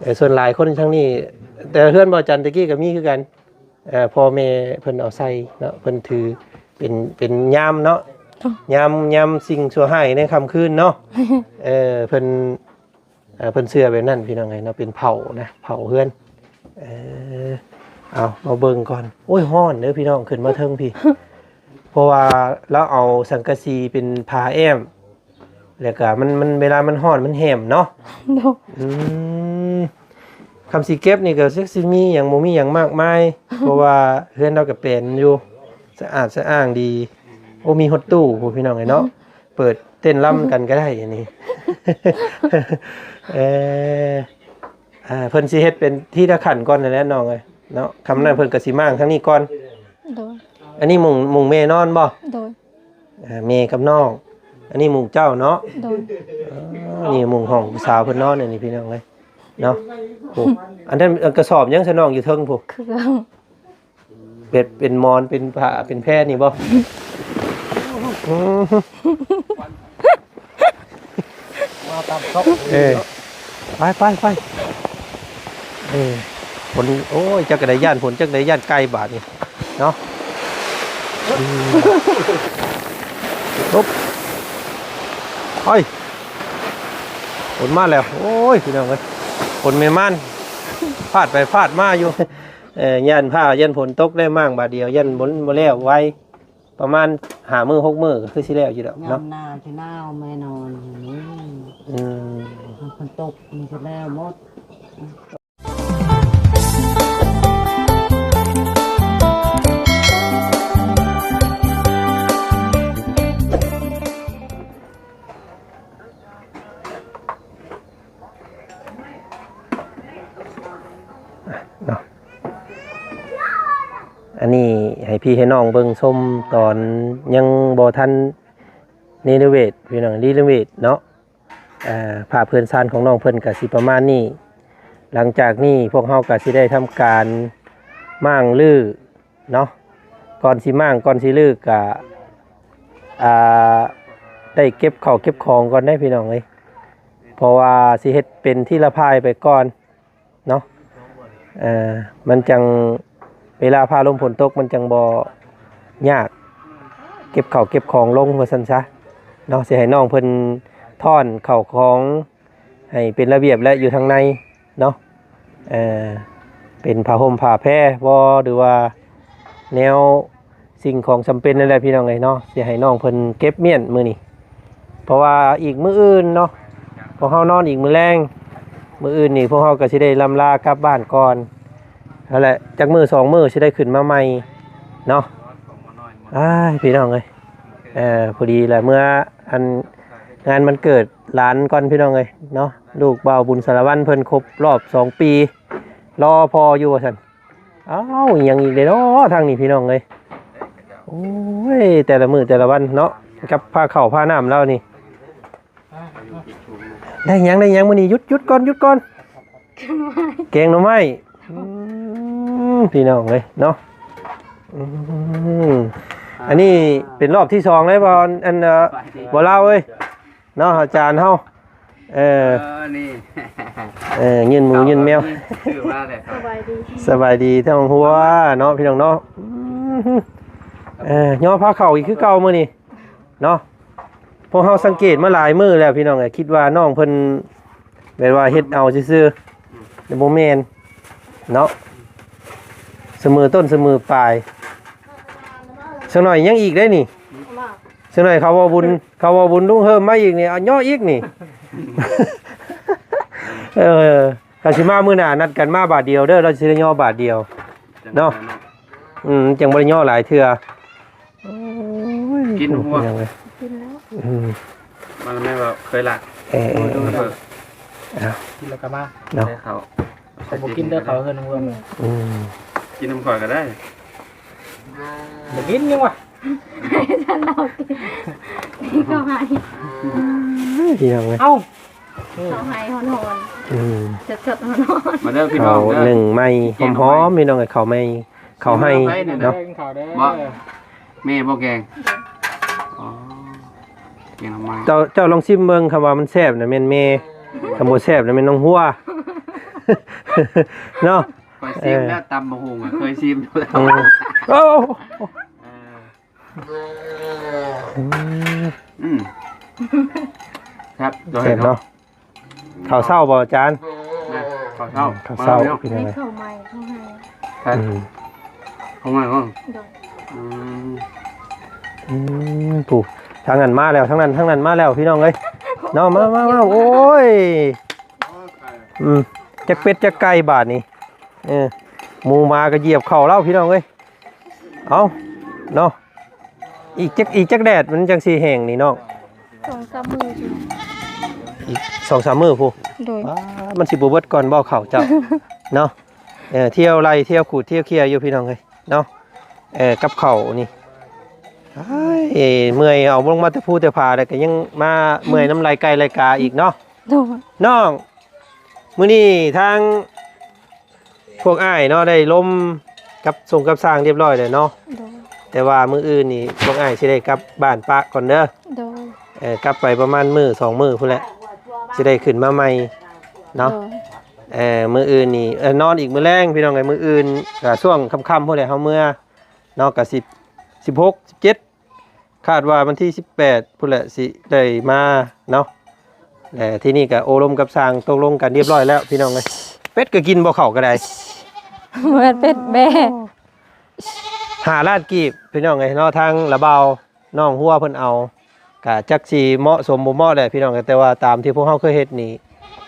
ເອີ ສ່ວນຫຼາຍຄົນທາງນີ້ ແຕ່ເຮືອນບໍ່ຈັນຕະກີ້ກໍມີຄືກັນ ເອີ ພໍ່ແມ່ເພິ່ນເອົາໃສ່ເນາະ ເພິ່ນຖືເປັນ ເປັນຍາມເນາະ ໂອ້ ຍາມ ຍາມສິ່ງຊົ່ວຮ້າຍໃນຄ່ຳຄືນເນາະ ເອີ ເພິ່ນ ເອີ ເພິ່ນເຊື່ອແບບນັ້ນພີ່ນ້ອງເອີຍເນາະ ເປັນເຜົານະ ເຜົາເຮືອນ ເອີ ເອົາມາເບິ່ງກ່ອນ ໂອ້ຍ ຮ້ອນເດີພີ່ນ້ອງ ຂຶ້ນມາເທິງພີ້ ເພາະວ່າລາວເອົາສັງກະສີເປັນຝາແອ້ມ ແລ້ວກະມັນ ມັນ ເວລາມັນຮ້ອນມັນແຫ້ມເນາະ ໂດຍ ອືມ ຄຳຊິເກັບນີ້ກໍຈັກຊິມີຫຍັງ ບໍ່ມີຫຍັງມາກມາຍ ເພາະວ່າເຮືອນລາວກໍແປນຢູ່ ສະອາດສະອ້າງດີ ໂອ້ ມີຮອດຕູ້ພຸ້ນພີ່ນ້ອງເອີຍເນາະ ເປີດເຕັ້ນລຳກັນກໍໄດ້ອັນນີ້ ເອີ ອ່າ ເພິ່ນຊິເຮັດເປັນທີລະຂັ້ນກ່ອນນັ້ນແຫຼະນ້ອງເອີຍເນາະ ຄຳນັ້ນເພິ່ນກໍຊິມ້າງທາງນີ້ກ່ອນ ໂດຍ ອັນນີ້ມຸງ ມຸງແມ່ນອນບໍ່? ໂດຍ ອ່າ ແມ່ກັບນ້ອງ ອັນນີ້ມຸງເຈົ້າເນາະ ໂດຍ ເອີ ນີ້ມຸງຫ້ອງຜູ້ສາວເພິ່ນນອນ ອັນນີ້ພີ່ນ້ອງເອີຍເນາະ ໂອ້ ອັນນັ້ນ ອັນກະສອບຫຍັງຊະນ້ອງຢູ່ເທິງພຸ້ນ ເຄື່ອງ ເປັນ ເປັນໝອນ ເປັນຜ້າ ເປັນແພນີ້ບໍ່? ອືມ ມາຕາມຊອກ ເອີ ໄປ ໄປ ໄປ ເອີ ຝົນ ໂອ້ຍ ຈັກກະໄດ້ຢ້ານຝົນ ຈັກໄດ້ຢ້ານໄກ່ບາດນີ້ເນາະ ອືມ ໂອບ ໄປ ຝົນມາແລ້ວ ໂອ້ຍ ພີ່ນ້ອງເອີຍ ຝົນແມ່ນມານ ຟາດໄປຟາດມາຢູ່ ເອີ ຢ້ານຟ້າ ຢ້ານຝົນຕົກໄດ້ມ້າງບາດດຽວ ຢ້ານບໍ່ ບໍ່ແລ້ວໄວ ປະມານຫ້າມື້ຫົກມື້ກໍຄືຊິແລ້ວຢູ່ດອກເນາະ ຍາມໜາວຊິໜາວແນ່ນອນ ອືມ ມັນຝົນຕົກມັນຊິແລ້ວໝົດ. ເນາະ ອັນນີ້ໃຫ້ພີ່ໃຫ້ນ້ອງເບິ່ງຊົມຕອນຍັງບໍ່ທັນເນລະເວດ ພີ່ນ້ອງ ລີໂນເວດເນາະ ອ່າ ພາບເຮືອນຊານຂອງນ້ອງເພິ່ນກະຊິປະມານນີ້ ຫຼັງຈາກນີ້ພວກເຮົາກະຊິໄດ້ທຳການມ້າງຮື້ ເນາະ ກ່ອນຊິມ້າງ ກ່ອນຊິຮື້ກະ ອ່າ ໄດ້ເກັບເຂົ້າເກັບຂອງກ່ອນເດ້ພີ່ນ້ອງເອີຍ ເພາະວ່າຊິເຮັດເປັນທີລະພາຍໄປກ່ອນເນາະ ເອີ ມັນຈັ່ງ ເວລາຟ້າລົມຝົນຕົກມັນຈັ່ງບໍ່ຍາກ ເກັບເຂົ້າເກັບຂອງລົງວ່າຊັ້ນຊະເນາະ ຊິໃຫ້ນ້ອງເພິ່ນທ້ອນເຂົ້າຂອງ ໃຫ້ເປັນລະບຽບ ແລະ ຢູ່ທາງໃນເນາະ ເອີ ເປັນຜ້າຫົ່ມຜ້າແພບໍ ຫຼືວ່າແນວສິ່ງຂອງຈຳເປັນນັ້ນແຫຼະພີ່ນ້ອງເອີຍເນາະ ຊິໃຫ້ນ້ອງເພິ່ນເກັບມ້ຽນມື້ນີ້ ເພາະວ່າອີກມື້ອື່ນເນາະ ພວກເຮົານອນອີກມື້ແລງ ມື້ອື່ນນີ້ພວກເຮົາກໍຊິໄດ້ລ່ຳລາກັບບ້ານກ່ອນ ຫັ້ນແຫຼະ ຈັກມື້ສອງມື້ຊິໄດ້ຂຶ້ນມາໃໝ່ເນາະ ອ້າຍ ພີ່ນ້ອງເອີຍ ເອີ ພໍດີແຫຼະ ເມື່ອອັນ ງານວັນເກີດຫຼານກ່ອນພີ່ນ້ອງເອີຍເນາະ ລູກບ່າວບຸນສາລະວັນເພິ່ນຄົບຮອບສອງປີ ລໍພໍ່ຢູ່ວ່າຊັ້ນ ອ້າວ ອີ່ຫຍັງອີກເດ້ເນາະທາງນີ້ພີ່ນ້ອງເອີຍ ໂອ້ຍ ແຕ່ລະມື້ແຕ່ລະວັນເນາະ ກັບພາເຂົ້າພານ້ຳລາວນີ້ ໄດ້ຫຍັງ ໄດ້ຫຍັງມື້ນີ້ ຢຸດ ຢຸດກ່ອນ ຢຸດກ່ອນ ແກງໜໍ່ໄມ້ ອືມ ພີ່ນ້ອງເອີຍເນາະ ອືມ ອັນນີ້ເປັນຮອບທີສອງແລ້ວບໍ່ ອັນ ເອີ ບໍ່ລາວເອີຍ ເນາະ ອາຈານເຮົາ ເອີ ເອີ ນີ້ ເອີ ຍື່ນໝູຍື່ນແມວ ຊື້ມາແລ້ວ ສະບາຍດີ ສະບາຍດີທັງຫົວເນາະ ພີ່ນ້ອງເນາະ ອືມ ເອີ ຍໍພາເຂົ້າອີກຄືເກົ່າມື້ນີ້ເນາະ ພວກເຮົາສັງເກດມາຫຼາຍມື້ແລ້ວ ພີ່ນ້ອງເອີຍ ຄິດວ່ານ້ອງເພິ່ນ ແບບວ່າເຮັດເອົາຊື່ໆ ແຕ່ບໍ່ແມ່ນເນາະ ສະເໝີຕົ້ນສະເໝີປາຍ ສັກໜ້ອຍຍັງອີກໄດ້ນີ້ ສັກໜ້ອຍເຂົາເວົ້າບຸນ ເຂົາເວົ້າບຸນລຸງເຮີມມາອີກນີ້ ເອົາຍໍອີກນີ້ ເອີ ຄັນຊິມາມື້ໜ້ານັດກັນມາບາດດຽວເດີ ລາວຊິໄດ້ຍໍບາດດຽວເນາະ ອືມ ຈັ່ງບໍ່ໄດ້ຍໍຫຼາຍເທື່ອ. ໂອ້ຍ ກິນຫົວ ກິນແລ້ວ ອືມ ມັນແມ່ນວ່າເຄີຍລະ ເອີ ເອີ ເອີ ເອີ ເອົາ ກິນແລ້ວກໍມາ ເນາະ ເຂົ້າ ຂ້ອຍບໍ່ກິນເດີ ເຂົ້າເຮືອນນ້ອງເວີນ ອືມ ກິນນຳຂ້ອຍກໍໄດ້ ບໍ່ກິນຍັງວະ ເຂົາໃຫ້ ເອີ ພີ່ນ້ອງເອີຍ ເອົ້າ ເຂົ້າໃຫ້ຮ້ອນໆ ອືມ ສົດໆ ຮ້ອນໆ ມາເດີພີ່ນ້ອງເດີ ເຂົ້າໜຶ້ງໃໝ່ຫອມໆ ພີ່ນ້ອງເອີຍ ເຂົ້າໃໝ່ ເຂົ້າໃຫ້ເນາະ ກິນເຂົ້າເດີ ບໍ່ ແມ່ບໍ່ແກງ ອໍ ແກງໜໍ່ໄມ້ ເຈົ້າ ເຈົ້າລອງຊິມເບິ່ງ ຄຳວ່າມັນແຊບນະແມ່ນແມ່ ຄຳບໍ່ແຊບນະແມ່ນນ້ອງຫົວ ເນາະ ຂ້ອຍຊີມແລ້ວ ເອີ ຕຳບັກຫຸ່ງ ເຄີຍຊີມຢູ່ແລ້ວ ເອີ ໂອ້ ເອີ ອືມ ອືມ ແຊບ ແຊບເນາະ ເຂົ້າເຊົ້າບໍ່ອາຈານ? ນະ ເຂົ້າເຊົ້າ ເຂົ້າເຊົ້າ ເຂົ້າເຊົ້າ ພີ່ນ້ອງເອີຍ ເຂົ້າໃໝ່ ເຂົ້າໃຫ້ ອືມ ເຂົ້າໃໝ່ບໍ? ໂດຍ ອືມ ອືມ ຜູ້ ທາງນັ້ນມາແລ້ວ ທາງນັ້ນ ທາງນັ້ນມາແລ້ວ ພີ່ນ້ອງເອີຍ ເນາະ ມາ ມາ ມາ ໂອ້ຍ ອືມ ຈັກເປັດຈັກໄກ່ບາດນີ້ ເອີ ໝູໝາກໍຢຽບເຂົ້າແລ້ວ ພີ່ນ້ອງເອີຍ ເອົ້າ ເນາະ ອີກຈັກ ອີກຈັກແດດມັນຈັ່ງຊິແຫ້ງນີ້ນ້ອງ? ສອງສາມມື້ພຸ້ນ ອີກສອງສາມມື້ພຸ້ນ ໂດຍ ວ້າ ມັນຊິບໍ່ເບິດກ່ອນບໍ່ເຂົ້າເຈົ້າ ເນາະ ເອີ ທ່ຽວໄລ່ ທ່ຽວຂູດ ທ່ຽວເຄຍຢູ່ ພີ່ນ້ອງເອີຍ ເນາະ ເອີ ກັບເຂົ້ານີ້ ອ້າຍ ເມື່ອຍ ເອົາລົງມາແຕ່ພູແຕ່ຜາ ແລ້ວກໍຍັງມາເມື່ອຍນຳໄລ່ໄກ່ໄລ່ກາອີກເນາະ ໂດຍ ນ້ອງ ມື້ນີ້ທາງ ພວກອ້າຍເນາະ ໄດ້ລົມກັບຊົງກັບຊ່າງຮຽບຮ້ອຍແລ້ວເນາະ ໂດຍ ແຕ່ວ່າມື້ອື່ນນີ້ພວກອ້າຍຊິໄດ້ກັບບ້ານປະກ່ອນເດີ ໂດຍ ເອີ ກັບໄປປະມານມື້ສອງມື້ພຸ້ນແຫຼະ ຊິໄດ້ຂຶ້ນມາໃໝ່ເນາະ ໂດຍ ເອີ ມື້ອື່ນນີ້ ເອີ ນອນອີກມື້ແລງ ພີ່ນ້ອງເອີຍ ມື້ອື່ນກໍຊ່ວງຄ່ຳໆພຸ້ນແຫຼະ ເຮົາເມືອເນາະ ກໍສິບ ສິບຫົກ ສິບເຈັດ ຄາດວ່າວັນທີສິບແປດພຸ້ນແຫຼະ ຊິໄດ້ມາເນາະ ແລະ ທີ່ນີ້ກໍໂອ້ລົມກັບຊ່າງຕົກລົງກັນຮຽບຮ້ອຍແລ້ວ ພີ່ນ້ອງເອີຍ ເປັດກໍກິນບໍ່ເຂົ້າກໍໄດ້ ເໝືອນເປັດແບ້ ຫ້າລ້ານກີບ ພີ່ນ້ອງເອີຍເນາະ ທາງລະບ່າວນ້ອງຫົວເພິ່ນເອົາ ກະຈັກຊິເໝາະສົມບໍ່ເໝາະແຫຼະ ພີ່ນ້ອງເອີຍ ແຕ່ວ່າຕາມທີ່ພວກເຮົາເຄີຍເຮັດນີ້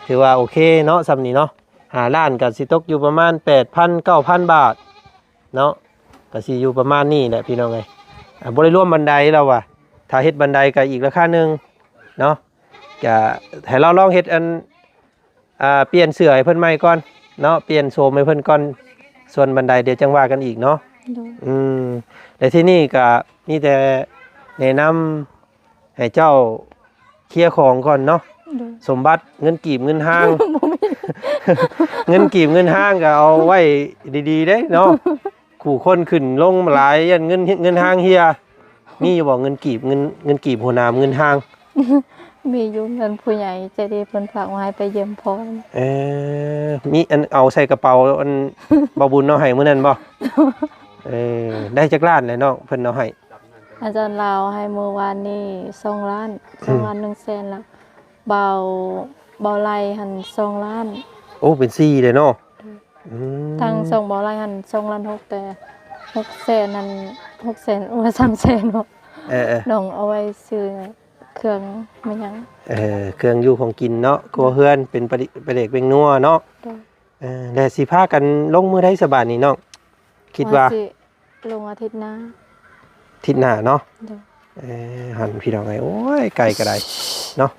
ຖືວ່າໂອເຄເນາະ ສ່ຳນີ້ເນາະ ຫ້າລ້ານກໍຊິຕົກຢູ່ປະມານແປດພັນ ເກົ້າພັນບາດເນາະ ກໍຊິຢູ່ປະມານນີ້ແຫຼະ ພີ່ນ້ອງເອີຍ ອ່າ ບໍ່ໄດ້ລວມບັນໄດລາວວ່າ ຖ້າເຮັດບັນໄດກໍອີກລາຄາໜຶ່ງເນາະ ກະໃຫ້ລາວລອງເຮັດອັນ ອ່າ ປ່ຽນເສື້ອໃຫ້ເພິ່ນໃໝ່ກ່ອນເນາະ ປ່ຽນໂສມໃຫ້ເພິ່ນກ່ອນ ສ່ວນບັນໄດດຽວຈັ່ງວ່າກັນອີກເນາະ ໂດຍ ອືມ ແລະ ທີ່ນີ້ກະມີແຕ່ແນະນຳໃຫ້ເຈົ້າເຄຍຂອງກ່ອນເນາະ ໂດຍ ສົມບັດເງິນກີບເງິນຮ້າງ ບໍ່ມີ ເງິນກີບເງິນຮ້າງກໍເອົາໄວ້ດີໆເດ້ເນາະ ຜູ້ຄົນຂຶ້ນລົງຫຼາຍ ຢ້ານເງິນ ເງິນຮ້າງເຮຍ ມີຢູ່ບໍ່ເງິນກີບ ເງິນ ເງິນກີບຫົວໜາມເງິນຮ້າງ? ມີຢູ່ ເງິນຜູ້ໃຫຍ່ໃຈດີເພິ່ນຝາກມາໃຫ້ໄປຢ້ຽມພໍ່ ເອີ ມີອັນເອົາໃສ່ກະເປົາອັນບ່າວບຸນເອົາໃຫ້ມື້ນັ້ນບໍ່? ເອີ ໄດ້ຈັກລ້ານແລ້ວນ້ອງ ເພິ່ນເອົາໃຫ້? ອາຈານລາວໃຫ້ມື້ວານນີ້ສອງລ້ານ ສອງລ້ານໜຶ່ງແສນລະ ບ່າວ ບ່າວໄລ່ຫັ້ນສອງລ້ານ ໂອ້ ເປັນສີ່ເດ້ເນາະ ອືມ ທັງສອງບ່າວໄລ່ຫັ້ນສອງລ້ານຫົກ ແຕ່ຫົກແສນຫັ້ນ ຫົກແສນ ໂອ້ ສາມແສນບໍ ເອີໆ ນ້ອງເອົາໄວ້ຊື້ເຄື່ອງແມ່ນຫຍັງ ເອີ ເຄື່ອງຢູ່ຂອງກິນເນາະ ຄົວເຮືອນ ເປັນປາດິ ປາແດກແປ້ງນົວເນາະ ໂດຍ ເອີ ແລະ ຊິພາກັນລົງມື້ໃດສະບາດນີ້ນ້ອງ? ຄິດວ່າ ວ່າຊິ ລົງອາທິດໜ້າ ອາທິດໜ້າເນາະ ໂດຍ ເອີ ຫັ້ນພີ່ນ້ອງເອີຍ ໂອ້ຍ ໄກ່ກໍໄດ້ເນາະ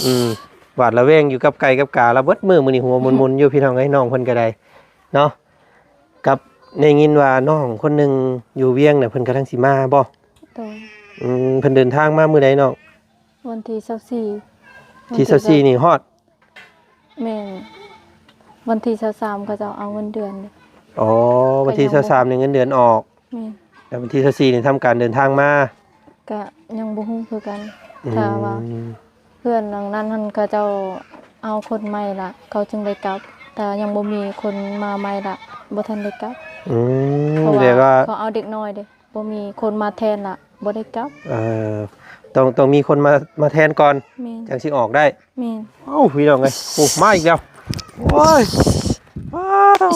ອືມ ຫວາດລະແວງຢູ່ກັບໄກ່ກັບກາລະເບິດມື້ ມື້ນີ້ຫົວໝຸ່ນໆຢູ່ ພີ່ນ້ອງເອີຍ ນ້ອງເພິ່ນກໍໄດ້ເນາະ ກັບໄດ້ຍິນວ່ານ້ອງຄົນໜຶ່ງຢູ່ວຽງນະ ເພິ່ນກຳລັງຊິມາບໍ? ໂດຍ ອືມ ເພິ່ນເດີນທາງມາມື້ໃດນ້ອງ? ວັນທີຊາວສີ່ ທີຊາວສີ່ນີ້ຮອດ ແມ່ນ ວັນທີຊາວສາມເຂົາເຈົ້າເອົາເງິນເດືອນ ອໍ ວັນທີຊາວສາມນີ້ເງິນເດືອນອອກ ແມ່ນ ແລ້ວວັນທີຊາວສີ່ນີ້ທຳການເດີນທາງມາ ກະຍັງບໍ່ຮູ້ຄືກັນ ອືມ ຖ້າວ່າເຮືອນຫຼັງນັ້ນຫັ້ນເຂົາເຈົ້າເອົາຄົນໃໝ່ລະ ເຂົາຈຶ່ງໄດ້ກັບ ແຕ່ຍັງບໍ່ມີຄົນມາໃໝ່ລະ ບໍ່ທັນໄດ້ກັບ ອືມ ເພາະວ່າ ແບບວ່າ ເຂົາເອົາເດັກນ້ອຍເດ້ ບໍ່ມີຄົນມາແທນລະ ບໍ່ໄດ້ກັບ ເອີ ຕ້ອງ ຕ້ອງມີຄົນມາ ມາແທນກ່ອນ ແມ່ນ ຈັ່ງຊິອອກໄດ້ ແມ່ນ ເອົ້າ ພີ່ນ້ອງເອີຍ ໂອ້ ມາອີກແລ້ວ ໂອ້ຍ ວ້າວ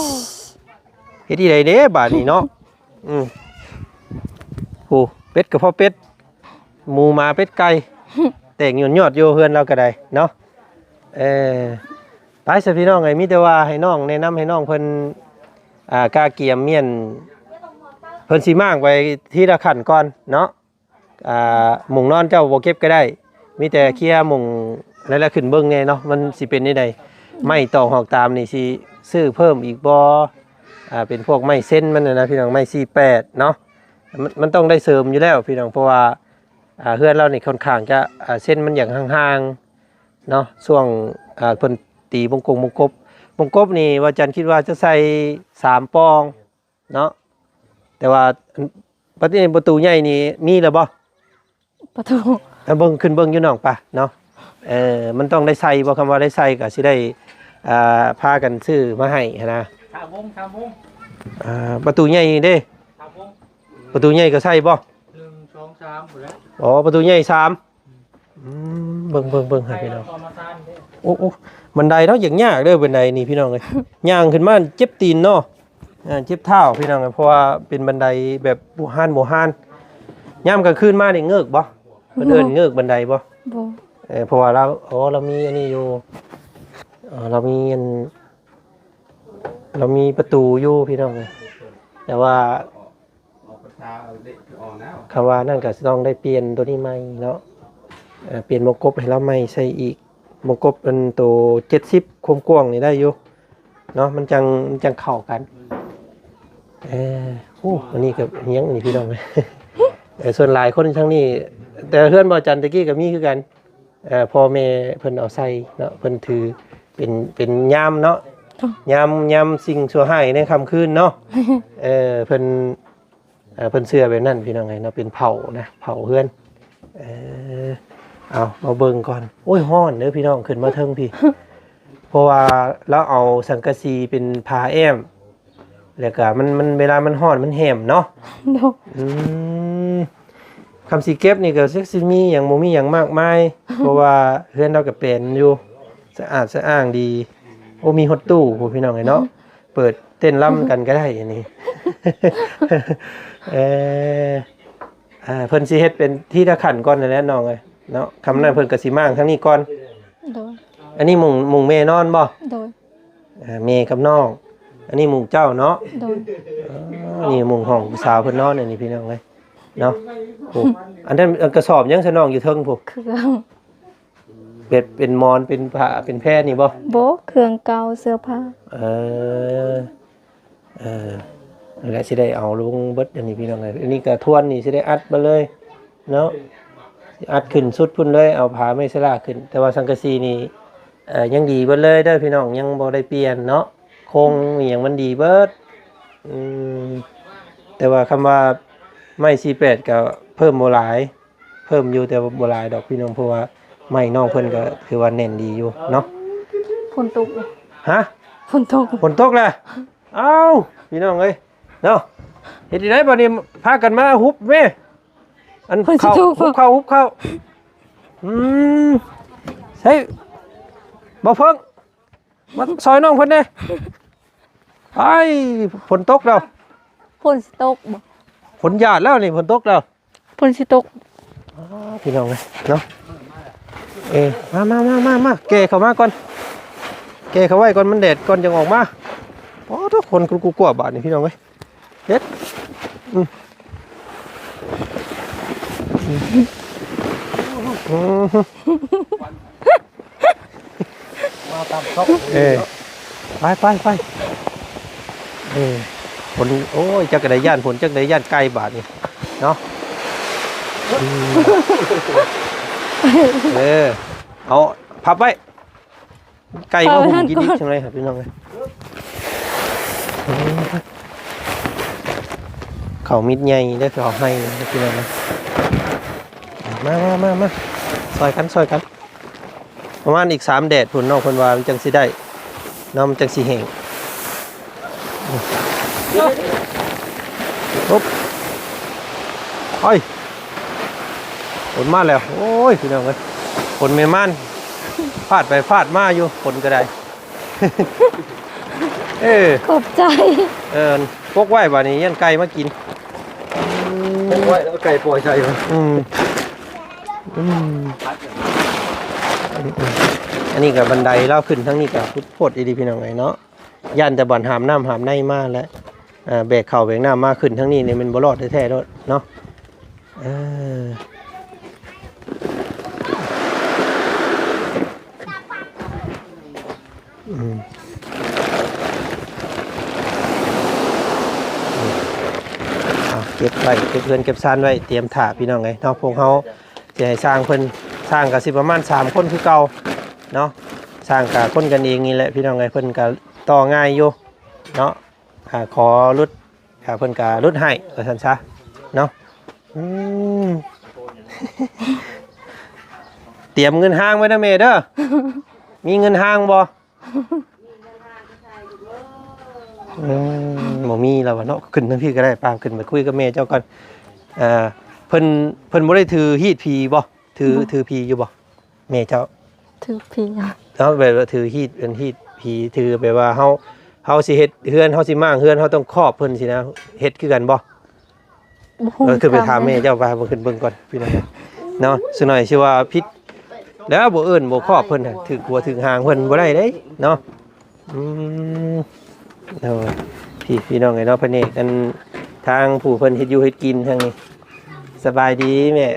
ເຮັດອີ່ໃດເດ້ບາດນີ້ເນາະ ອືມ ໂອ້ ເປັດກໍພໍເປັດ ໝູ ໝາ ເປັດ ໄກ່ ແຕກຍອດໆຢູ່ເຮືອນລາວກໍໄດ້ເນາະ ເອີ ໄປຊະພີ່ນ້ອງເອີຍ ມີແຕ່ວ່າໃຫ້ນ້ອງ ແນະນຳໃຫ້ນ້ອງເພິ່ນ ອ່າ ກະກຽມມ້ຽນ ເພິ່ນຊິມ້າງໄວ້ທີລະຂັ້ນກ່ອນເນາະ ອ່າ ມຸ້ງນອນເຈົ້າບໍ່ເກັບກໍໄດ້ ມີແຕ່ເຄຍມຸ້ງນັ້ນແຫຼະ ຂຶ້ນເບິ່ງແດ່ເນາະ ມັນຊິເປັນແນວໃດ ໄມ້ຕອກຫອກຕາມນີ້ຊິຊື້ເພີ່ມອີກບໍ່? ອ່າ ເປັນພວກໄມ້ເຊັນມັນນະ ພີ່ນ້ອງ ໄມ້ສີ່ແປດເນາະ ມັນ ມັນຕ້ອງໄດ້ເສີມຢູ່ແລ້ວ ພີ່ນ້ອງ ເພາະວ່າ ອ່າ ເຮືອນລາວນີ້ຄ່ອນຂ້າງຈະ ອ່າ ເຊັນມັນຢາກຫ່າງໆ ເນາະ ຊ່ວງ ອ່າ ເພິ່ນຕີວົງກົບ ວົງກົບ ວົງກົບນີ້ວ່າຈັນຄິດວ່າຈະໃສ່ສາມປ່ອງເນາະ ແຕ່ວ່າ ອັນ ປະຕູ ປະຕູໃຫຍ່ນີ້ມີແລ້ວບໍ່? ປະຕູ ເບິ່ງ ຂຶ້ນເບິ່ງຢູ່ນ້ອງປະເນາະ ເອີ ມັນຕ້ອງໄດ້ໃສ່ບໍ່? ຄຳວ່າໄດ້ໃສ່ກໍຊິໄດ້ ອ່າ ພາກັນຊື້ມາໃຫ້ຫັ້ນນະ. ສາມວົງ ສາມວົງ ອ່າ ປະຕູໃຫຍ່ເດ້ ສາມວົງ ປະຕູໃຫຍ່ກໍໃສ່ບໍ່? ໜຶ່ງ ສອງ ສາມພຸ້ນແຫຼະ. ອໍ ປະຕູໃຫຍ່ສາມ. ອືມ ເບິ່ງ ເບິ່ງ ເບິ່ງໃຫ້ພີ່ນ້ອງ. ໂອ້ ໂອ້ ບັນໄດເນາະ ຢາກຍາກເດີບັນໄດນີ້ພີ່ນ້ອງເອີຍ. ຍ່າງຂຶ້ນມາເຈັບຕີນເນາະ ເອີ ເຈັບເທົ້າພີ່ນ້ອງເອີຍ ເພາະວ່າເປັນບັນໄດແບບບູຮານ ບູຮານ. ຍາມກາງຄືນມານີ້ເງີກບໍ່? ເພິ່ນເອີ້ນເງີກບັນໄດບໍ່? ບໍ່ ເອີ ເພາະວ່າລາວ ອໍ ລາວມີອັນນີ້ຢູ່ ເອີ ລາວມີອັນ ລາວມີປະຕູຢູ່ພີ່ນ້ອງເອີຍ ແຕ່ວ່າ ຄຳວ່ານັ້ນກໍຊິຕ້ອງໄດ້ປ່ຽນໂຕນີ້ໃໝ່ເນາະ ເອີ ປ່ຽນວົງກົບໃຫ້ລາວໃໝ່ໃສ່ອີກ ວົງກົບອັນໂຕເຈັດສິບ ຄວາມກວ້າງນີ້ໄດ້ຢູ່ເນາະ ມັນຈັ່ງ ມັນຈັ່ງເຂົ້າກັນ. ເອີ ໂອ້ ອັນນີ້ກໍຍັງນີ້ພີ່ນ້ອງ ເອີ ສ່ວນຫຼາຍຄົນທາງນີ້ ແຕ່ເຮືອນບ່າວຈັນຕະກີ້ກໍມີຄືກັນ. ເອີ ພໍ່ແມ່ເພິ່ນເອົາໃສ່ເນາະ ເພິ່ນຖືເປັນ ເປັນຍາມເນາະ ຍາມ ຍາມສິ່ງຊົ່ວຮ້າຍໃນຄ່ຳຄືນເນາະ. ເອີ ເພິ່ນ ເອີ ເພິ່ນເຊື່ອແບບນັ້ນພີ່ນ້ອງເອີຍເນາະ ເປັນເຜົ່ານະ ເຜົ່າເຮືອນ. ເອີ ເອົາ ມາເບິ່ງກ່ອນ. ໂອ້ຍ ຮ້ອນເດີພີ່ນ້ອງ ຂຶ້ນມາເທິງພີ້ ເພາະວ່າລາວເອົາສັງກະສີເປັນຝາແອ້ມ ແລ້ວກະມັນ ມັນ ເວລາມັນຮ້ອນມັນແຫ້ມເນາະ. ໂດຍ ອືມ ຄຳຊິເກັບນີ້ກໍຈັກຊິມີຫຍັງ ບໍ່ມີຫຍັງມາກມາຍ ເພາະວ່າເຮືອນລາວກໍແປນຢູ່ ສະອາດສະອ້າງດີ. ໂອ້ ມີຮອດຕູ້ພຸ້ນພີ່ນ້ອງເອີຍເນາະ ເປີດເຕັ້ນລຳກັນກໍໄດ້ອັນນີ້. ເອີ ອ່າ ເພິ່ນຊິເຮັດເປັນທີລະຂັ້ນກ່ອນຫັ້ນແຫຼະນ້ອງເອີຍເນາະ ຄຳນັ້ນເພິ່ນກໍຊິມ້າງທາງນີ້ກ່ອນ. ໂດຍ ອັນນີ້ມຸງ ມຸງແມ່ນອນບໍ່? ໂດຍ ອ່າ ແມ່ກັບນ້ອງ ອັນນີ້ມຸງເຈົ້າເນາະ. ໂດຍ ອໍ ນີ້ມຸງຂອງຜູ້ສາວເພິ່ນນອນ ອັນນີ້ພີ່ນ້ອງເອີຍເນາະ. ໂອ້ ອັນນັ້ນ ອັນກະສອບຫຍັງຊະນ້ອງຢູ່ເທິງພຸ້ນ? ເຄື່ອງ ແບບເປັນໝອນ ເປັນຜ້າ ເປັນແພນີ້ບໍ່? ບໍ່ ເຄື່ອງເກົ່າ ເສື້ອຜ້າ. ເອີ ເອີ ນັ້ນແຫຼະ ຊິໄດ້ເອົາລົງເບິດອັນນີ້ພີ່ນ້ອງເອີຍ. ອັນນີ້ກະທວນນີ້ຊິໄດ້ອັດມາເລີຍເນາະ ອັດຂຶ້ນສຸດພຸ້ນເລີຍ ເອົາຝາໄມ້ສະລາຂຶ້ນ. ແຕ່ວ່າສັງກະສີນີ້ ເອີ ຍັງດີເບິດເລີຍເດີພີ່ນ້ອງ ຍັງບໍ່ໄດ້ປ່ຽນເນາະ ໂຄງອີ່ຫຍັງມັນດີເບິດ. ອືມ ແຕ່ວ່າຄຳວ່າໄມ້ສີ່ແປດກໍເພີ່ມບໍ່ຫຼາຍ ເພີ່ມຢູ່ ແຕ່ວ່າບໍ່ຫຼາຍດອກພີ່ນ້ອງ ເພາະວ່າໄມ້ນ້ອງເພິ່ນກໍຖືວ່າແໜ້ນດີຢູ່ເນາະ. ຝົນຕົກ ຮະ? ຝົນຕົກ ຝົນຕົກແລ້ວ. ອ້າວ ພີ່ນ້ອງເອີຍເນາະ ເຮັດຈັ່ງໃດບັດນີ້ ພາກັນມາຮຸບແມ້ ອັນ ຝົນຊິຕົກ ເຂົ້າ ຮຸບເຂົ້າ ຮຸບເຂົ້າ. ອືມ ໃສ່ ບໍ່ເພິ່ງ ມາຊ່ອຍນ້ອງເພິ່ນແດ່. ອ້າຍ ຝົນຕົກແລ້ວ ຝົນຊິຕົກບໍ່? ຝົນຫຍາດແລ້ວນີ້ ຝົນຕົກແລ້ວ ຝົນຊິຕົກ. ອ້າ ພີ່ນ້ອງເອີຍເນາະ ເອີ ມາ ມາ ມາ ມາ ມາ ແກ່ເຂົ້າມາກ່ອນ ແກ່ເຂົ້າໄວ້ກ່ອນ ມັນແດດກ່ອນຈັ່ງອອກມາ. ໂອ້ ທຸກຄົນ ກຸກໆ ກວາບາດນີ້ ພີ່ນ້ອງເອີຍ ເຮັດ ອືມ ອືມ ອືມ ມາຕາມຊອກ ເອີ ໄປ ໄປ ໄປ ເອີ ຄົນ ໂອ້ຍ ຈັກໃດຢ້ານຝົນ ຈັກໃດຢ້ານໄກ່ບາດນີ້ເນາະ. ອືມ ເອີ ເອົາພັບໄວ້ ໄກ່ມາຫຸ້ມກິນອີກຈັ່ງໃດ ພີ່ນ້ອງເອີຍ. ເຂົ້າມິດໃຫຍ່ເດີ ເຂົ້າໄຮ່ພີ່ນ້ອງເອີຍ. ມາ ມາ ມາ ມາ ຊ່ອຍກັນ ຊ່ອຍກັນ. ປະມານອີກສາມແດດພຸ້ນ ນ້ອງເພິ່ນວ່າມັນຈັ່ງຊິໄດ້ເນາະ ມັນຈັ່ງຊິແຫ້ງ. ໂອບ ໂອ້ຍ ຝົນມາແລ້ວ. ໂອ້ຍ ພີ່ນ້ອງເອີຍ ຝົນແມ່ນມານ ຟາດໄປຟາດມາຢູ່ ຝົນກໍໄດ້. ເອີ ຂອບໃຈ. ເອີ ປົກໄວ້ບາດນີ້ ຢ້ານໄກ່ມາກິນ. ປົກໄວ້ແລ້ວໄກ່ປ່ອຍໃສ່ມັນ. ອືມ ອືມ ອັນນີ້ກໍບັນໄດລາວຂຶ້ນທາງນີ້ກໍໂພດອີ່ຫຼີ ພີ່ນ້ອງເອີຍເນາະ. ຢ້ານແຕ່ບ່ອນຫາມນ້ຳຫາມໃນມາແຫຼະ ເອີ ແບກເຂົ້າແບກນ້ຳມາ ຂຶ້ນທາງນີ້ນີ້ແມ່ນບໍ່ລອດແທ້ໆໂລດເນາະ. ເອີ ອືມ ເອົາເກັບໄວ້ ເກັບເຮືອນເກັບຊານໄວ້ ຕຽມຖ້າ ພີ່ນ້ອງເອີຍເນາະ. ພວກເຮົາຊິໃຫ້ຊ່າງເພິ່ນ ຊ່າງກໍຊິປະມານສາມຄົນຄືເກົ່າເນາະ. ຊ່າງກໍຄົນກັນເອງນີ້ແຫຼະ ພີ່ນ້ອງເອີຍ ເພິ່ນກໍຕໍ່ງ່າຍຢູ່ເນາະ. ອ່າ ຂໍຫຼຸດ ອ່າ ເພິ່ນກະຫຼຸດໃຫ້ວ່າຊັ້ນຊະເນາະ. ອືມ ຕຽມເງິນຮ່າງໄວ້ນະແມ່ເດີ. ມີເງິນຮ່າງບໍ່? ອືມ ບໍ່ມີແລ້ວວະເນາະ. ຂຶ້ນທາງພີ້ກໍໄດ້ ປາງຂຶ້ນໄປຄຸຍກັບແມ່ເຈົ້າກ່ອນ. ເອີ ເພິ່ນ ເພິ່ນບໍ່ໄດ້ຖືຮີດຜີບໍ່? ຖື ຖືຜີຢູ່ບໍ່ ແມ່ເຈົ້າ? ຖືຜີ ເນາະ ແບບວ່າຖືຮີດ ອັນຮີດຜີ ຖືແບບວ່າເຮົາ ເຮົາຊິເຮັດເຮືອນ ເຮົາຊິມ້າງເຮືອນ ເຮົາຕ້ອງຄອບເພິ່ນຊີ້ນະ ເຮັດຄືກັນບໍ່? ບໍ່ຮູ້ ເອີ ຂຶ້ນໄປຖາມແມ່ເຈົ້າວ່າ ເບິ່ງ ຂຶ້ນເບິ່ງກ່ອນພີ່ນ້ອງເນາະ. ສັກໜ້ອຍຊິວ່າຜິດແລ້ວ ບໍ່ເອີ້ນບໍ່ຄອບເພິ່ນ ຖືກຫົວຖືກຫາງເພິ່ນບໍ່ໄດ້ເດ້ເນາະ. ອືມ ໂດຍ ພີ່ ພີ່ນ້ອງເອີຍເນາະ ພະແນກອັນທາງຜູ້ເພິ່ນເຮັດຢູ່ເຮັດກິນທາງນີ້. ສະບາຍດີແມ່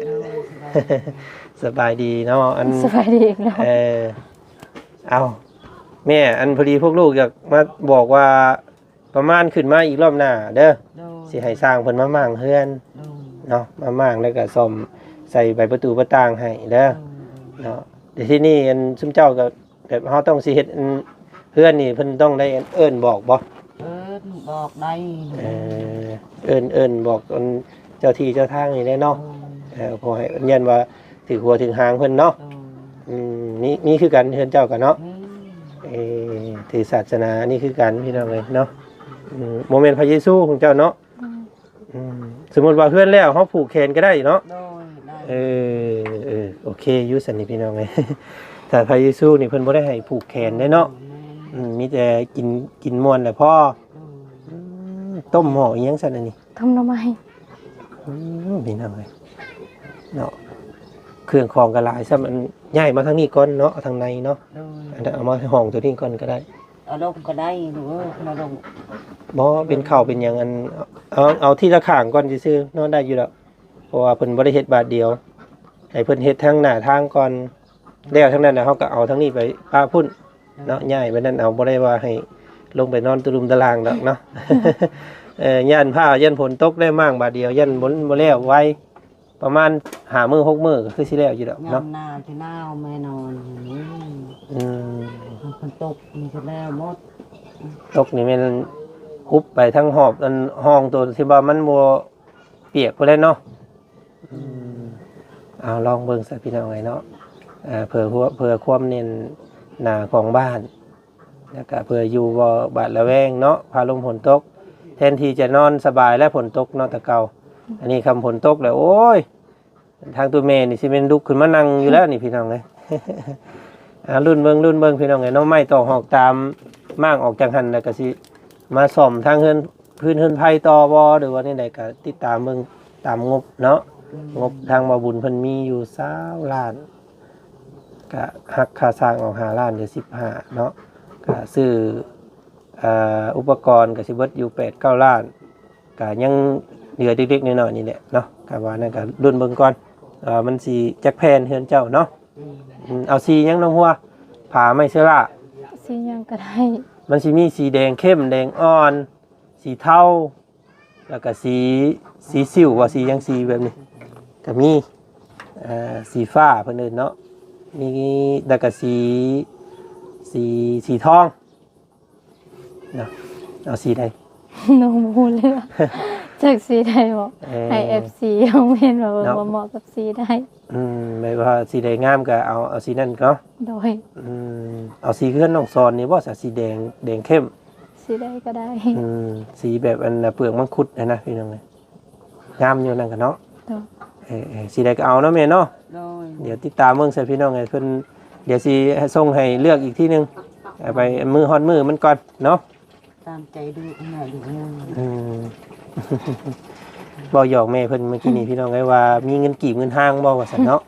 ສະບາຍດີເນາະ. ອັນ ສະບາຍດີອີກແລ້ວ. ເອີ ເອົ້າ ແມ່ ອັນພໍດີພວກລູກຢາກມາບອກວ່າ ປະມານຂຶ້ນມາອີກລອບໜ້າເດີ ໂດຍ ຊິໃຫ້ຊ່າງເພິ່ນມາມ້າງເຮືອນ ໂດຍ ເນາະ ມາມ້າງແລ້ວກໍສ້ອມໃສ່ໃບປະຕູປະຕ່າງໃຫ້ເດີ ໂດຍ ເນາະ. ແຕ່ທີ່ນີ້ອັນຊຸມເຈົ້າກໍແບບເຮົາຕ້ອງຊິເຮັດອັນເຮືອນນີ້ ເພິ່ນຕ້ອງໄດ້ເອີ້ນບອກບໍ່? ເອີ້ນບອກໄດ້. ເອີ ເອີ້ນ ເອີ້ນບອກອັນເຈົ້າທີ່ເຈົ້າທາງນີ້ແຫຼະເນາະ. ໂດຍ ເອີ ເພາະໃຫ້ຢ້ານວ່າຖືກຫົວຖືກຫາງເພິ່ນເນາະ. ໂດຍ ອືມ ມີ ມີຄືກັນເຮືອນເຈົ້າກໍເນາະ. ອືມ ເອີ ຖືສາສະໜານີ້ຄືກັນພີ່ນ້ອງເອີຍເນາະ. ອືມ ບໍ່ແມ່ນພະເຢຊູຂອງເຈົ້າເນາະ. ອືມ ອືມ ສົມມຸດວ່າເຮືອນແລ້ວເຮົາຜູກແຂນກໍໄດ້ເນາະ. ໂດຍ ໄດ້. ເອີ ເອີ ໂອເຄຢູ່ຊັ້ນນີ້ພີ່ນ້ອງເອີຍ ຖ້າພະເຢຊູນີ້ເພິ່ນບໍ່ໄດ້ໃຫ້ຜູກແຂນເດ້ເນາະ. ໂດຍ ແມ່ນ. ອືມ ມີແຕ່ກິນ ກິນມ່ວນແຫຼະພໍ. ໂດຍ ອືມ ຕົ້ມໝໍ້ອີຫຍັງຊັ້ນອັນນີ້? ຕົ້ມໜໍ່ໄມ້. ອືມ ພີ່ນ້ອງເອີຍເນາະ ເຄື່ອງຂອງກໍຫຼາຍຊ້ຳ. ອັນ ຍ້າຍມາທາງນີ້ກ່ອນເນາະ ທາງໃນເນາະ. ໂດຍ ອັນ ເອົາມາຫ້ອງຕົວນີ້ກ່ອນກໍໄດ້. ເອົາລົງກໍໄດ້ລູກເອີຍ ເອົາລົງ. ບໍ່ ເປັນເຂົ້າເປັນຫຍັງ ອັນ ເອົາ ເອົາທີລະຂ້າງກ່ອນຊື່ໆເນາະ ໄດ້ຢູ່ດອກ. ເພາະວ່າເພິ່ນບໍ່ໄດ້ເຮັດບາດດຽວ ໃຫ້ເພິ່ນເຮັດທາງໜ້າທາງກ່ອນ ແລ້ວທາງນັ້ນນະ ເຮົາກໍເອົາທາງນີ້ໄປປະພຸ້ນເນາະ. ໂດຍ ຍ້າຍໄປນັ້ນເອົາ ບໍ່ໄດ້ວ່າໃຫ້ລົງໄປນອນຕະລຸມຕະລາງດອກເນາະ. ເອີ ຢ້ານຟ້າ ຢ້ານຝົນຕົກ ໄດ້ມ້າງບາດດຽວ ຢ້ານບໍ່ ບໍ່ແລ້ວໄວ. ປະມານຫ້າມື້ຫົກມື້ກໍຄືຊິແລ້ວຢູ່ດອກເນາະ. ຍາມໜາວທີ່ໜາວແມ່ນອນຢູ່ນີ້. ອືມ ມັນຕົກນີ້ກໍແລ້ວໝົດ. ຕົກນີ້ແມ່ນຫຸບໄປທັງຮອບອັນຫ້ອງໂຕທີ່ວ່າມັນບໍ່ປຽກພຸ້ນແຫຼະເນາະ. ອືມ ເອົາລອງເບິ່ງຊະພີ່ນ້ອງເອີຍເນາະ. ເອີ ເພື່ອ ເພື່ອຄວາມແໜ້ນໜາຂອງບ້ານ ແລ້ວກະເພື່ອຢູ່ບໍ່ບາດລະແວງເນາະ ຟ້າລົມຝົນຕົກ ແທນທີ່ຈະນອນສະບາຍແລ້ວຝົນຕົກເນາະ ແຕ່ເກົ່າ. ອັນນີ້ຄັນຝົນຕົກແລ້ວ ໂອ້ຍ ທາງຕົວແມ່ນີ້ຊິແມ່ນລຸກຂຶ້ນມານັ່ງຢູ່ແລ້ວນີ້ພີ່ນ້ອງເອີຍ. ອ່າ ລຸ້ນເບິ່ງ ລຸ້ນເບິ່ງພີ່ນ້ອງເອີຍເນາະ. ໄມ້ຕອກຫອກຕາມມ້າງອອກຈາກຫັ້ນ ແລ້ວກະຊິມາສ້ອມທາງເຮືອນ ພື້ນເຮືອນໄພຕໍ່ບໍ່ ຫຼືວ່າແນວໃດ ກະຕິດຕາມເບິ່ງຕາມງົບເນາະ. ອືມ ງົບທາງບ່າວບຸນເພິ່ນມີຢູ່ຊາວລ້ານ ກະຫັກຄ່າສ້າງອອກຫ້າລ້ານ ຫຼື ສິບຫ້າເນາະ. ກະຊື້ ເອີ ອຸປະກອນກະຊິເບິດຢູ່ແປດເກົ້າລ້ານ ກະຍັງເຫຼືອເລັກໆນ້ອຍໆນີ້ແຫຼະເນາະ. ກະວ່ານັ້ນກະລຸ້ນເບິ່ງກ່ອນ ເອີ ມັນຊິຈັກແຜ່ນເຮືອນເຈົ້າເນາະ. ອືມ ອືມ ເອົາສີຫຍັງນ້ອງຫົວ? ຜ້າໄມ້ເຊື້ອລາ ສີຫຍັງກໍໄດ້. ມັນຊິມີສີແດງເຂັ້ມ ແດງອ່ອນ ສີເທົາ ແລ້ວກະສີ ສີສິວ ວ່າສີຫຍັງ ສີແບບນີ້ກະມີ ເອີ ສີຟ້າເພິ່ນເອີ້ນເນາະ. ມີ ແລ້ວກະສີ ສີ ສີທອງເນາະ. ເອົາສີໃດ? ນ້ອງບໍ່ຮູ້ເລີຍ ຈັກສີໃດບໍ? ເອີ ໃຫ້ເອັຟຊີຄອມເມັນມາເບິ່ງ ເນາະ ວ່າເໝາະກັບສີໃດ. ອືມ ແບບວ່າສີໃດງາມກໍເອົາ ເອົາສີນັ້ນເນາະ. ໂດຍ. ອືມ ເອົາສີເຮືອນນ້ອງສອນນີ້ບໍ່ ສະ ສີແດງ ແດງເຂັ້ມ ສີໃດກໍໄດ້. ອືມ ສີແບບອັນເປືອກມັງຄຸດຫັ້ນນະ ພີ່ນ້ອງເອີຍ ງາມຢູ່ນັ້ນກະເນາະ. ໂດຍ. ເອີ ເອີ ສີໃດກໍເອົາເນາະແມ່ເນາະ. ໂດຍ. ດຽວຕິດຕາມເບິ່ງໃສ່ພີ່ນ້ອງເອີຍ ເພິ່ນ ດຽວຊິສົ່ງໃຫ້ເລືອກອີກທີໜຶ່ງ ເອົາໄປມື້ຮອດມື້ມັນກ່ອນເນາະ. ຕາມໃຈລູກຫັ້ນແຫຼະລູກເອີຍ. ອືມ ເວົ້າຫຍອກແມ່ເພິ່ນມື້ກີ້ນີ້ ພີ່ນ້ອງເອີຍ ວ່າມີເງິນກີບເງິນຫ້າງບໍ່ວ່າຊັ້ນເນາະ.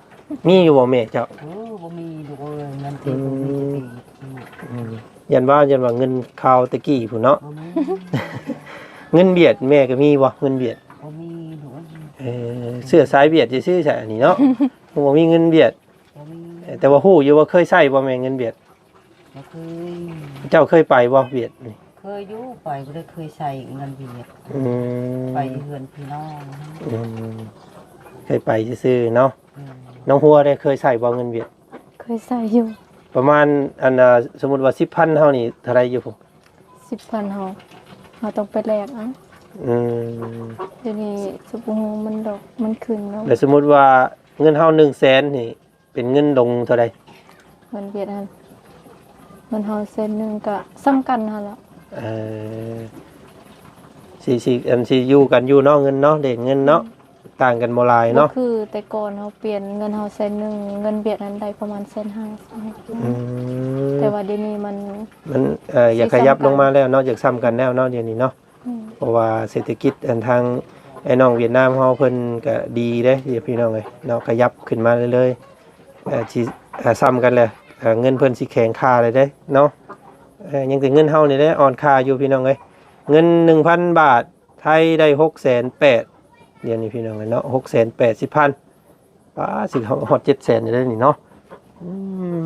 ມີຢູ່ບໍ່ແມ່ເຈົ້າ? ໂອ້ ບໍ່ມີລູກເອີຍ ເງິນກີບບໍ່ມີຈັກກີບ. ອືມ ຢ້ານວ່າ ຢ້ານວ່າເງິນຄາວແຕ່ກີ້ພຸ້ນເນາະ. ບໍ່ມີ. ເງິນຫວຽດແມ່ກໍມີບໍ່? ເງິນຫວຽດ ບໍ່ມີລູກເອີຍ. ເອີ ເຊື້ອສາຍຫວຽດຊື່ໆ ຊະອັນນີ້ເນາະ. ບໍ່ມີເງິນຫວຽດ. ບໍ່ມີ. ເອີ ແຕ່ວ່າຮູ້ຢູ່ວ່າເຄີຍໃຊ້ບໍ່ແມ່ເງິນຫວຽດ? ບໍ່ເຄີຍ. ເຈົ້າເຄີຍໄປບໍ່ຫວຽດນີ້? ເຄີຍຢູ່ ໄປບໍ່ໄດ້ເຄີຍໃຊ້ເງິນຫວຽດ. ອືມ ໄປເຮືອນພີ່ນ້ອງ. ອືມ ເຄີຍໄປຊື່ໆເນາະ. ອືມ ນ້ອງຫົວໄດ້ເຄີຍໃຊ້ບໍ່ເງິນຫວຽດ? ເຄີຍໃຊ້ຢູ່. ປະມານ ອັນ ສົມມຸດວ່າສິບພັນເຮົານີ້ເທົ່າໃດຢູ່ພຸ້ນ? ສິບພັນເຮົາ ເຮົາຕ້ອງໄປແລກເອົາ. ອືມ ດຽວນີ້ຊິບໍ່ຮູ້ມັນດອກ ມັນຂຶ້ນແລ້ວ. ແລ້ວສົມມຸດວ່າເງິນເຮົາໜຶ່ງແສນນີ້ ເປັນເງິນດົງເທົ່າໃດ? ເງິນຫວຽດຫັ້ນ ເງິນເຮົາແສນໜຶ່ງກໍສ່ຳກັນຫັ້ນລະ. ເອີ ຊິ ຊິ ອັນ ຊິຢູ່ກັນຢູ່ເນາະ ເງິນເນາະ ເດ້ເງິນເນາະ ຕ່າງກັນບໍ່ຫຼາຍເນາະ. ບໍ່ຄືແຕ່ກ່ອນເຮົາປ່ຽນ ເງິນເຮົາແສນໜຶ່ງ ເງິນຫວຽດນັ້ນໄດ້ປະມານແສນຫ້າ. ອືມ ແຕ່ວ່າດຽວນີ້ມັນ ມັນ ເອີ ຢາກຂະຫຍັບລົງມາແລ້ວເນາະ ຢາກສ່ຳກັນແລ້ວເນາະ ດຽວນີ້ເນາະ. ອືມ ເພາະວ່າເສດຖະກິດ ອັນ ທາງໄອ້ນ້ອງຫວຽດນາມເຮົາເພິ່ນກະດີເດ້ພີ່ນ້ອງເອີຍເນາະ ຂະຫຍັບຂຶ້ນມາເລື້ອຍໆ ເອີ ຊິ ເອີ ສ່ຳກັນແຫຼະ ເອີ ເງິນເພິ່ນຊິແຂງຄ່າເລີຍເດ້ເນາະ. ເອີ ຍັງແຕ່ເງິນເຮົານີ້ແຫຼະອ່ອນຄ່າຢູ່ພີ່ນ້ອງເອີຍ. ເງິນໜຶ່ງພັນບາດໄທໄດ້ຫົກແສນແປດ ດຽວນີ້ພີ່ນ້ອງເອີຍເນາະ ຫົກແສນແປດສິບພັນ. ປ້າ ຊິຮອດເຈັດແສນຢູ່ເດ້ນີ້ເນາະ. ອືມ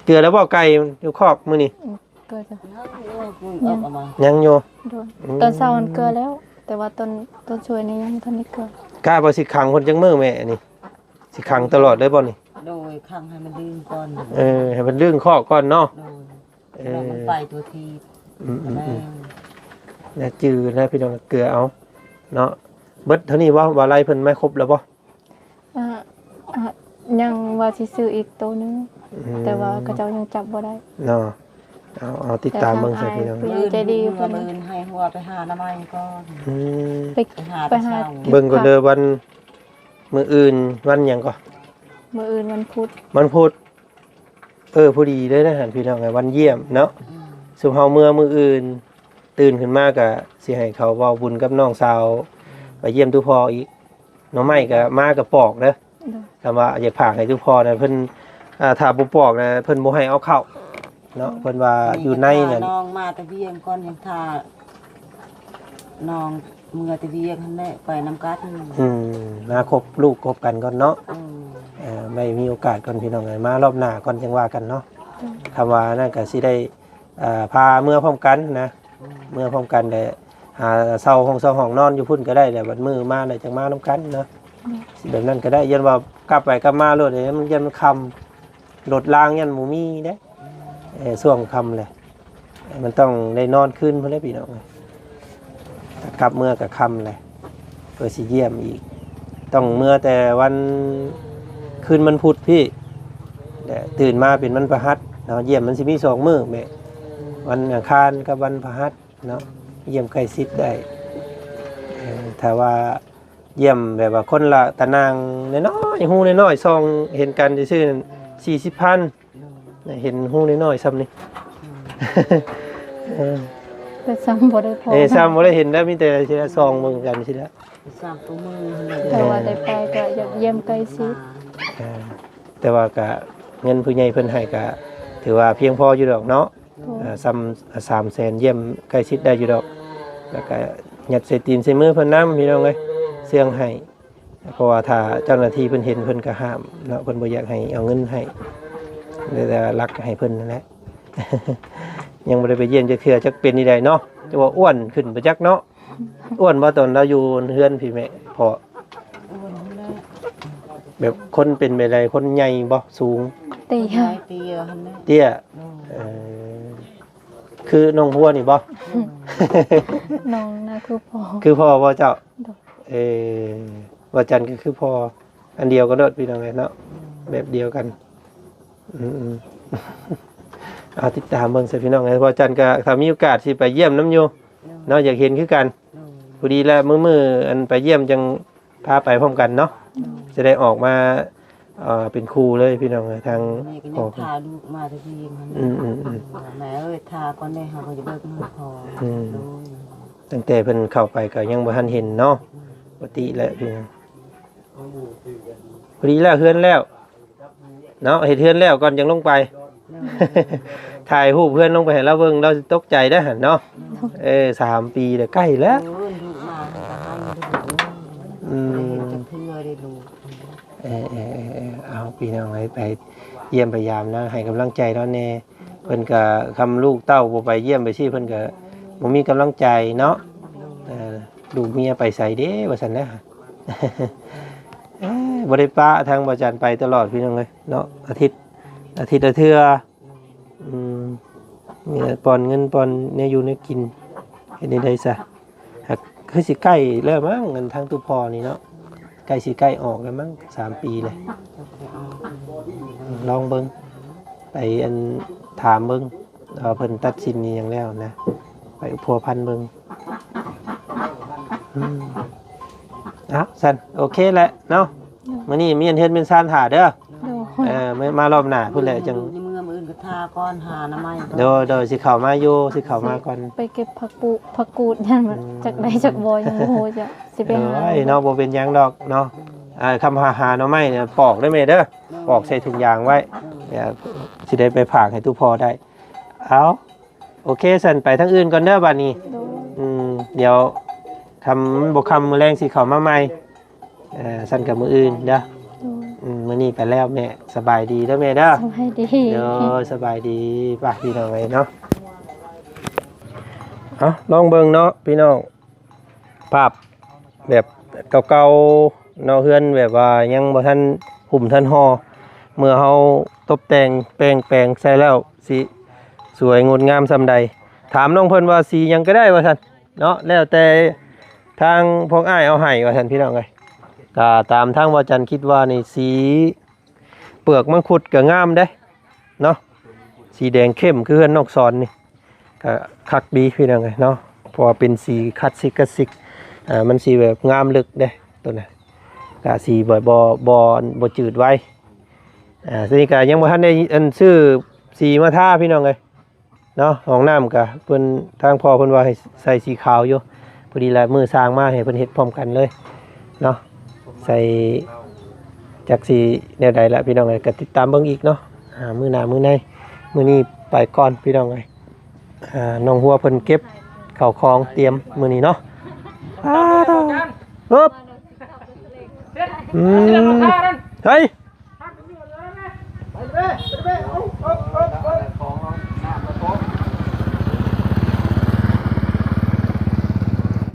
ເກືອແລ້ວບໍ່ໄກ່ຢູ່ຄອກມື້ນີ້? ອືມ ເກືອຈ້ະ ຍັງ ຍັງຢູ່. ໂດຍ ອືມ ຕອນເຊົ້າມັນເກືອແລ້ວ ແຕ່ວ່າຕອນ ຕອນຊ່ວຍນີ້ຍັງບໍ່ທັນໄດ້ເກືອ. ກະວ່າຊິຂັງເພິ່ນຈັກມື້ແມ່ ອັນນີ້ ຊິຂັງຕະຫຼອດເລີຍບໍ່ນີ້? ໂດຍ ຂັງໃຫ້ມັນດຶງກ່ອນ. ເອີ ໃຫ້ມັນດຶງຄອກກ່ອນເນາະ. ໂດຍ ເອີ ແລ້ວມັນໄປຕົວທີ່. ອືມໆໆ ແລ້ວຈື່ແລ້ວພີ່ນ້ອງ ເກືອເອົາເນາະ. ເບິດເທົ່ານີ້ບໍ່? ວ່າໄລ່ເພິ່ນມາຄົບແລ້ວບໍ່? ອ່າ ອ່າ ຍັງວ່າຊິຊື້ອີກໂຕໜຶ່ງ. ອືມ ແຕ່ວ່າເຂົາເຈົ້າຍັງຈັບບໍ່ໄດ້ເນາະ. ເອົາ ເອົາຕິດຕາມເບິ່ງຊະພີ່ນ້ອງ. ຜູ້ໃຫຍ່ໃຈດີເພິ່ນ ມື້ອື່ນໃຫ້ຫົວໄປຫາໜໍ່ໄມ້ກ່ອນ. ອືມ ໄປ ໄປຫາ ໄປຫາ ເບິ່ງກ່ອນເດີ. ວັນ ມື້ອື່ນວັນຫຍັງກໍ? ມື້ອື່ນວັນພຸດ. ວັນພຸດ. ເອີ ພໍດີເລີຍນະຫັ້ນພີ່ນ້ອງເອີຍ ວັນຢ້ຽມເນາະ. ອືມ ຊຸມເຮົາເມືອມື້ອື່ນ ຕື່ນຂຶ້ນມາກະຊິໃຫ້ເຂົາເວົ້າບຸນກັບນ້ອງສາວ ໄປຢ້ຽມຕູພໍ່ອີກ. ໜໍ່ໄມ້ກະມາກະປອກເດີ. ໂດຍ ຄຳວ່າຢາກຝາກໃຫ້ທຸກພໍ່ນະ ເພິ່ນ ອ່າ ຖ້າບໍ່ປອກນະ ເພິ່ນບໍ່ໃຫ້ເອົາເຂົ້າເນາະ. ເພິ່ນວ່າຢູ່ໃນນັ້ນ ນ້ອງມາແຕ່ວຽງກ່ອນ ຍັງຖ້ານ້ອງເມືອແຕ່ວຽງຫັ້ນແຫຼະ ໄປນຳກັນ. ອືມ ມາຄົບລູກຄົບກັນກ່ອນເນາະ. ອືມ ເອີ ໄດ້ມີໂອກາດກ່ອນພີ່ນ້ອງເອີຍ ມາລອບໜ້າກ່ອນຈັ່ງວ່າກັນເນາະ. ອືມ ຄຳວ່ານັ້ນກະຊິໄດ້ ອ່າ ພາເມືອພ້ອມກັນນະ. ອືມ ເມືອພ້ອມກັນແຫຼະ ຫາເຊົ່າຫ້ອງເຊົ່າຫ້ອງນອນຢູ່ພຸ້ນກໍໄດ້ແຫຼະ ບັດມື້ມາແລ້ວຈັ່ງມານຳກັນເນາະ. ອືມ ຊິແບບນັ້ນກໍໄດ້. ຢ້ານວ່າກັບໄປກັບມາໂລດເດ້ ມັນຢ້ານມັນຄ່ຳ ລົດລາງຢ້ານບໍ່ມີເດ້. ອືມ ເອີ ຊ່ວງຄ່ຳແຫຼະ ມັນຕ້ອງໄດ້ນອນຄືນພຸ້ນແຫຼະພີ່ນ້ອງ. ຖ້າກັບເມືອກໍຄ່ຳແຫຼະ ເພື່ອຊິຢ້ຽມອີກ ຕ້ອງເມືອແຕ່ວັນ ຄືນວັນພຸດພີ້ ແລະ ຕື່ນມາເປັນວັນພະຫັດເນາະ. ຢ້ຽມມັນຊິມີສອງມື້ແມ່ ວັນອັງຄານກັບວັນພະຫັດເນາະ ຢ້ຽມໃກ້ຊິດໄດ້. ເອີ ຖ້າວ່າຢ້ຽມແບບວ່າຄົນລະຕາໜ່າງນ້ອຍໆ ຮູນ້ອຍໆ ສ່ອງເຫັນກັນຊື່ໆ ສີ່ສິບພັນ. ໂດຍ ເຫັນຮູນ້ອຍໆ ຊ່ຳນີ້. ອືມ ເອີ ແຕ່ຊ່ຳບໍ່ໄດ້ພໍ ເອີ ຊ່ຳບໍ່ໄດ້ເຫັນແລ້ວ ມີແຕ່ຊິລະສ່ອງເບິ່ງກັນຊີ້ລະ. ຊ່ຳໂຕມືຫັ້ນແຫຼະ ແຕ່ວ່າໄດ້ໄປກໍຢາກຢ້ຽມໃກ້ຊິດ. ເອີ ແຕ່ວ່າກະເງິນຜູ້ໃຫຍ່ເພິ່ນໃຫ້ກະຖືວ່າພຽງພໍຢູ່ດອກເນາະ. ໂດຍ ເອີ ຊ່ຳສາມແສນ ຢ້ຽມໃກ້ຊິດໄດ້ຢູ່ດອກ. ແລ້ວກະຍັດໃສ່ຕີນໃສ່ມືເພິ່ນນຳ ພີ່ນ້ອງເອີຍ ເຊື່ອງໃຫ້. ເພາະວ່າຖ້າເຈົ້າໜ້າທີ່ເພິ່ນເຫັນ ເພິ່ນກໍຫ້າມເນາະ ເພິ່ນບໍ່ຢາກໃຫ້ເອົາເງິນໃຫ້ ແຕ່ລັກໃຫ້ເພິ່ນນັ້ນແຫຼະ. ຍັງບໍ່ໄດ້ໄປຢ້ຽມຈັກເທື່ອ ຈັກເປັນນີ້ໃດເນາະ ຈະວ່າອ້ວນຂຶ້ນໄປຈັກເນາະ. ອ້ວນບໍ່ຕອນລາວຢູ່ເຮືອນພີ້ແມ່? ເພາະ ອ້ວນແຫຼະ ແບບຄົນເປັນແບບໃດ? ຄົນໃຫຍ່ບໍ່? ສູງ? ເຕ້ຍ ເຕ້ຍຫັ້ນແຫຼະ ເຕ້ຍ. ໂດຍ ເອີ ຄືນ້ອງຫົວນີ້ບໍ່? ໂດຍ ນ້ອງນະຄືພໍ່ ຄືພໍ່ບໍ່ເຈົ້າ? ໂດຍ ເອີ ວ່າຈັນກໍຄືພໍ່ ອັນດຽວກັນໂລດພີ່ນ້ອງເອີຍເນາະ ແບບດຽວກັນ. ອືມໆ ເອົາຕິດຕາມເບິ່ງຊະພີ່ນ້ອງເອີຍ ວ່າຈັນກໍຖ້າມີໂອກາດຊິໄປຢ້ຽມນຳຢູ່ເນາະ ຢາກເຫັນຄືກັນ. ພໍດີແລ້ວມື້ໆ ອັນໄປຢ້ຽມຈັ່ງພາໄປພ້ອມກັນເນາະ ຈະໄດ້ອອກມາ ເອີ ເປັນຄູ່ເລີຍພີ່ນ້ອງເອີຍ ທາງ ນີ້ກໍຍັງພາລູກມາແຕ່ວຽງຫັ້ນ. ອືມໆໆ ແມ່ເອີຍ ຖ້າກ່ອນເດ້ ເຮົາກໍຈະເບິ່ງໃຫ້ພໍ່. ອືມ ໂດຍ ຕັ້ງແຕ່ເພິ່ນເຂົ້າໄປກໍຍັງບໍ່ທັນເຫັນເນາະ. ອືມ ປົກກະຕິແຫຼະພີ່ນ້ອງ. ພໍດີແລ້ວ ເຮືອນແລ້ວເນາະ ເຮັດເຮືອນແລ້ວກ່ອນຈັ່ງລົງໄປ. ໂດຍ ຖ່າຍຮູບເຮືອນລົງໄປໃຫ້ລາວເບິ່ງ ລາວຊິຕົກໃຈໄດ໋ຫັ້ນເນາະ. ໂດຍ ເອີ ສາມປີແລ້ວ ໃກ້ແລ້ວ. ໂອ້ຍ ລູກມາກໍໃຫ້ລູກ. ອືມ ບໍ່ໄດ້ເຫັນຈັກເທື່ອເດ້ລູກ. ເອີໆໆໆ ເອົາ ພີ່ນ້ອງເອີຍ ໄປຢ້ຽມໄປຢາມນະ ໃຫ້ກຳລັງໃຈລາວແດ່. ເພິ່ນກໍ ຄຳລູກເຕົ້າບໍ່ໄປຢ້ຽມໄປຊີ້ ເພິ່ນກໍບໍ່ມີກຳລັງໃຈເນາະ. ເອີ ລູກເມຍໄປໃສເດ້ ວ່າຊັ້ນແຫຼະ. ເອີ ບໍ່ໄດ້ປະທາງບ່າວຈັນໄປຕະຫຼອດພີ່ນ້ອງເອີຍເນາະ ອາທິດ ອາທິດລະເທື່ອ. ອືມ ມີແຕ່ປ່ອນເງິນປ່ອນແນວຢູ່ແນວກິນ ເຮັດແນວໃດຊະ? ຫາກຄືຊິໃກ້ແລ້ວມັ້ງ ອັນທາງຕູ້ພໍ່ນີ້ເນາະ ໃກ້ຊິໃກ້ອອກແລ້ວມັ້ງ ສາມປີແລ້ວ. ລອງເບິ່ງ ໄປອັນຖາມເບິ່ງ ວ່າເພິ່ນຕັດສິນອີ່ຫຍັງແລ້ວນະ ໄປພົວພັນເບິ່ງ. ອືມ ເອົາຊັ້ນ ໂອເຄແຫຼະເນາະ. ມື້ນີ້ມີອັນເຮືອນເປັນຊານຖ້າເດີ. ໂດຍ ເອີ ມາ ມາລອບໜ້າພຸ້ນແຫຼະຈັ່ງ ຢູ່ໃນເມືອງ ມື້ອື່ນກໍຖ້າກ່ອນ ຫາໜໍ່ໄມ້. ໂດຍ ໂດຍ ຊິເຂົ້າມາຢູ່ ຊິເຂົ້າມາກ່ອນ. ໄປເກັບຜັກປູ ຜັກກູດ ຍັງແບບ ອືມ ຈັກໄດ້ຈັກບໍ່ ຍັງບໍ່ຮູ້ ຈະຊິໄປຫາ. ໂອ້ຍ ເນາະ ບໍ່ເປັນຫຍັງດອກເນາະ. ອ່າ ຄຳຫາ ຫາໜໍ່ໄມ້ນີ້ປອກເດີແມ່ເດີ ໂດຍ ປອກໃສ່ຖົງຢາງໄວ້. ໂດຍ ຊິໄດ້ໄປຝາກໃຫ້ຕູ້ພໍ່ໄດ້. ເອົາ ໂອເຄ ຊັ້ນໄປທາງອື່ນກ່ອນເດີບາດນີ້. ໂດຍ ອືມ ດຽວຄ່ຳ ບໍ່ຄ່ຳມື້ແລງຊິເຂົ້າມາໃໝ່. ເອີ ຊັ້ນກໍມື້ອື່ນເດີ. ໂດຍ ອືມ ມື້ນີ້ໄປແລ້ວແມ່. ສະບາຍດີເດີແມ່ເດີ. ສະບາຍດີ. ໂດຍ ສະບາຍດີ. ໄປພີ່ນ້ອງເອີຍເນາະ. ເອົາ ລອງເບິ່ງເນາະພີ່ນ້ອງ ພາບແບບເກົ່າໆເນາະ ເຮືອນແບບວ່າຍັງບໍ່ທັນຫຸ້ມທັນຫໍ່. ເມື່ອເຮົາຕົບແຕ່ງແປງແປງໃສ່ແລ້ວ ຊິສວຍງົດງາມສ່ຳໃດ. ຖາມນ້ອງເພິ່ນວ່າສີຫຍັງກໍໄດ້ວ່າຊັ້ນເນາະ ແລ້ວແຕ່ທາງພວກອ້າຍເອົາໃຫ້ວ່າຊັ້ນ ພີ່ນ້ອງເອີຍ. ກໍຕາມທາງວ່າຈັນຄິດວ່ານີ້ ສີເປືອກມັງຄຸດກໍງາມເດ້ເນາະ ສີແດງເຂັ້ມຄືເຮືອນນ້ອງສອນນີ້ ກໍຄັກດີພີ່ນ້ອງເອີຍເນາະ ເພາະວ່າເປັນສີຄລາສສິກ ຄລາສສິກ. ອ່າ ມັນຊິແບບງາມເລິກເດ້ໂຕນັ້ນ ກະສີບໍ່ ບໍ່ ບໍ່ ບໍ່ຈືດໄວ. ອ່າ ທີນີ້ກະຍັງບໍ່ທັນໄດ້ອັນຊື້ສີມາທາພີ່ນ້ອງເອີຍເນາະ. ຫ້ອງນ້ຳກະເພິ່ນ ທາງພໍ່ເພິ່ນວ່າໃຫ້ໃສ່ສີຂາວຢູ່ ພໍດີລະມື້ຊ່າງມາໃຫ້ເພິ່ນເຮັດພ້ອມກັນເລີຍເນາະ. ໃສ່ຈັກສີແນວໃດລະພີ່ນ້ອງເອີຍ ກະຕິດຕາມເບິ່ງອີກເນາະ. ອ່າ ມື້ໜ້າມື້ໃນ ມື້ນີ້ໄປກ່ອນພີ່ນ້ອງເອີຍ. ອ່າ ນ້ອງຫົວເພິ່ນເກັບເຂົ້າຂອງຕຽມມື້ນີ້ເນາະ. ອ້າວ ເອີບ ອືມ ເຮີ້ຍ.